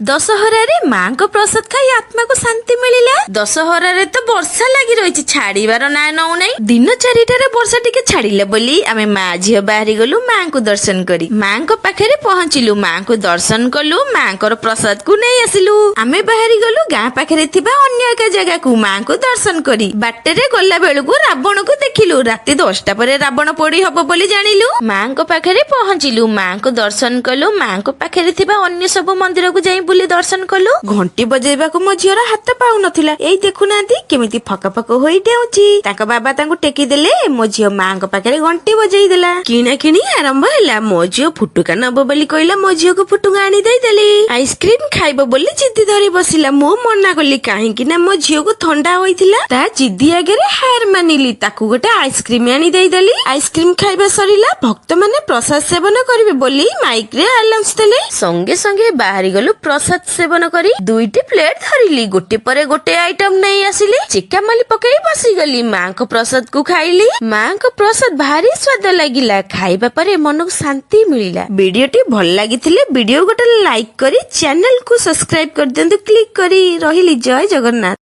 ଦଶହରାରେ ମାଙ୍କ ପ୍ରସାଦ ଖାଇ ଆତ୍ମାକୁ ଶାନ୍ତି ମିଳିଲା। ଦଶହରାରେ ତ ବର୍ଷା ଲାଗି ରହିଛି, ଛାଡିବାର ନାଁ ନଉନାହିଁ। ଦିନ 4ଟାରେ ବର୍ଷା ଟିକେ ଛାଡିଲା ବୋଲି ଆମେ ମା ଝିଅ ବାହାରି ଗଲୁ ମାଙ୍କୁ ଦର୍ଶନ କରି। ମାଙ୍କ ପାଖରେ ପହଞ୍ଚିଲୁ, ମାଙ୍କୁ ଦର୍ଶନ କଲୁ, ମାଙ୍କର ପ୍ରସାଦକୁ ନେଇ ଆସିଲୁ। ଆମେ ବାହାରି ଗଲୁ ଗାଁ ପାଖରେ ଥିବା ଅନ୍ୟ ଏକ ଜାଗାକୁ ମାଙ୍କୁ ଦର୍ଶନ କରି। ବାଟରେ ଗଲା ବେଳକୁ ରାବଣକୁ ଦେଖିଲୁ। ରାତି 10ଟା ପରେ ରାବଣ ପୋଡି ହବ ବୋଲି ଜାଣିଲୁ। ମାଙ୍କ ପାଖରେ ପହଞ୍ଚିଲୁ, ମାଙ୍କୁ ଦର୍ଶନ କଲୁ, ମାଙ୍କ ପାଖରେ ଥିବା ଅନ୍ୟ ସବୁ ମନ୍ଦିରକୁ ଯାଇ ବୁଲି ଦର୍ଶନ କଲୁ। ଘଣ୍ଟି ବଜେଇବାକୁ ମୋ ଝିଅର ହାତ ପାଉନଥିଲା। ଏଇ ଦେଖୁନାହାନ୍ତି କେମିତି ଫକ ଫକ ହୋଇ ଡେଉଁଛି। ତାଙ୍କ ବାବା ତାଙ୍କୁ ଟେକି ଦେଲେ, ମୋ ଝିଅ ମାଙ୍କ ପାଖରେ ଘଣ୍ଟି ବଜେଇ ଦେଲା। କିଣା କିଣି ଆରମ୍ଭ ହେଲା। ମୋ ଝିଅ ଫୁଟୁକା ନବ ବୋଲି କହିଲା। ମୋ ଝିଅକୁ ଫୁଟୁକା ଆଣି ଦେଇଦେଲି। ଆଇସ୍କ୍ରିମ ଖାଇବ ବୋଲି ଜିଦି ଧରି ବସିଲା। ମୁଁ ମନା କଲି, କାହିଁକି ନା ମୋ ଝିଅକୁ ଥଣ୍ଡା ହୋଇଥିଲା। ତା ଜିଦି ଆଗରେ ହାର ମାନିଲି, ତାକୁ ଗୋଟେ ଆଇସ୍କ୍ରିମ ଆଣି ଦେଇଦେଲି। ଆଇସ୍କ୍ରିମ ଖାଇବା ସରିଲା। ଭକ୍ତମାନେ ପ୍ରସାଦ ସେବନ କରିବେ ବୋଲି ମାଇକରେ ଆନାଉନ୍ସ ଦେଲେ। ସଙ୍ଗେ ସଙ୍ଗେ ବାହାରି ଗଲୁ ପ୍ରସାଦ ସେବନ କରି। ଦୁଇଟି ପ୍ଲେଟ ଧରିଲି, ଗୋଟେ ପରେ ଗୋଟେ ଆଇଟମ ନେଇ ଆସିଲି। ଚିକାମାଲି ପକେଇ ବସିଗଲି, ମାଙ୍କ ପ୍ରସାଦ କୁ ଖାଇଲି। ମାଙ୍କ ପ୍ରସାଦ ଭାରି ସ୍ୱାଦ ଲାଗିଲା। ଖାଇବା ପରେ ମନକୁ ଶାନ୍ତି ମିଳିଲା। ଭିଡିଓଟି ଭଲ ଲାଗିଥିଲେ ଭିଡିଓ ଗୋଟେ ଲାଇକ୍ କରି ଚ୍ୟାନେଲକୁ ସବସ୍କ୍ରାଇବ କରିଦିଅନ୍ତୁ କ୍ଲିକ୍ କରି। ରହିଲି, ଜୟ ଜଗନ୍ନାଥ।